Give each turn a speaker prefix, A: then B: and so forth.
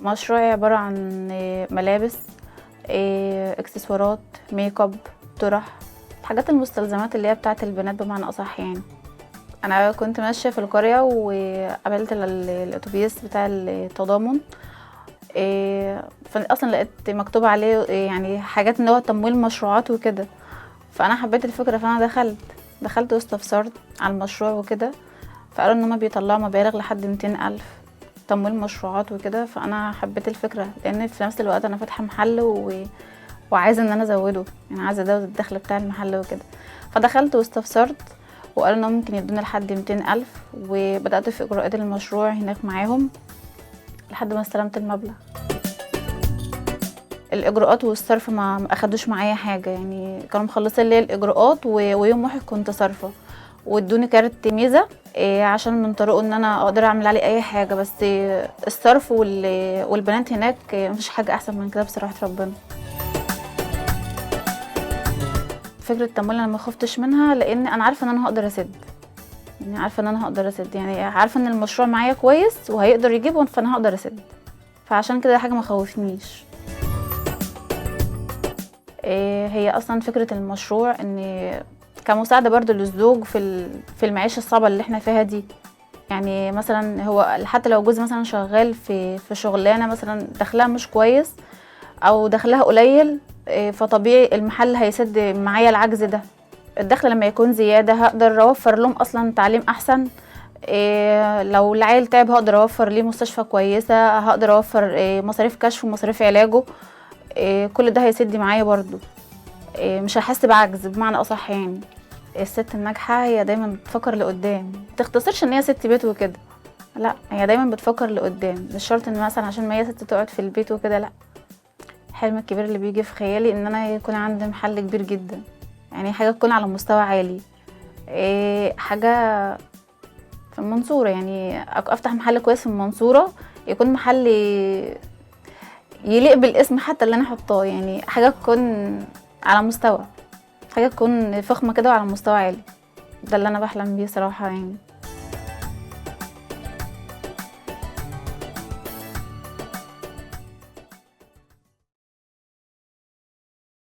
A: مشروعي عبارة عن ملابس، اكسسوارات، make up، طرح، الحاجات المستلزمات اللي هي بتاعة البنات بمعنى أصح يعني. أنا كنت ماشية في القرية وقابلت الأتوبيس بتاع التضامن، فأصلا لقيت مكتوب عليه يعني حاجات إن هو تمويل مشروعات وكده، فأنا حبيت الفكرة، فأنا دخلت واستفسرت على المشروع وكده، فقالوا إن هما بيطلعوا مبالغ لحد 200,000 تمويل مشروعات وكده، فأنا حبيت الفكرة لأن في نفس الوقت أنا فاتحة محل وعايزة إن أنا أزوده، يعني عايزة أزود الدخل بتاع المحل وكده، فدخلت واستفسرت وقالوا إنهم ممكن يدونا لحد 200,000، وبدأت في إجراءات المشروع هناك معاهم لحد ما استلمت المبلغ. الإجراءات والصرف ما أخدوش معايا حاجة، يعني كانوا مخلصين لي الإجراءات ويوم واحد كنت صارفة، وادوني كارت ميزة، عشان من طريقه إن أنا أقدر أعمل عليه أي حاجة، بس الصرف والبنات هناك مفيش حاجة أحسن من كده بصراحة ربنا. فكرة التمويل أنا ما خفتش منها لأن أنا عارفة إن أنا هقدر أسد، يعني عارفة إن أنا هقدر أسد، يعني عارفة إن المشروع معايا كويس وهيقدر يجيبه، فأنا هقدر أسد، فعشان كده حاجة ما خوفتنيش. هي أصلاً فكرة المشروع إن كمساعدة برضو للزوج في المعيشة الصعبة اللي احنا فيها دي، يعني مثلاً هو حتى لو جوزي مثلاً شغال في شغلانة مثلاً دخلها مش كويس أو دخلها قليل، فطبيعي المحل هيسد معايا العجز ده. الدخل لما يكون زيادة هقدر أوفر لهم أصلاً تعليم أحسن، لو العيل تعب هقدر أوفر ليه مستشفى كويسة، هقدر أوفر، مصاريف كشف ومصاريف علاجه، كل ده هيسد معايا برضو، مش هحس بعجز بمعنى أصح. يعني الست الناجحة هي دايماً بتفكر لقدام، ما تختصرش إن هي ست بيت وكده، لا هي دايماً بتفكر لقدام، مش شرط إن مثلاً عشان ما هي ست تقعد في البيت وكده، لا. الحلم الكبير اللي بيجي في خيالي إن أنا يكون عندي محل كبير جداً، يعني حاجة تكون على مستوى عالي، حاجة في المنصورة، يعني أفتح محل كويس في المنصورة، يكون محل يليق بالاسم حتى اللي أنا حطاه، يعني حاجة تكون على مستوى، حاجة تكون فخمة كده وعلى مستوى عالي، ده اللي أنا بحلم بيه صراحة يعني.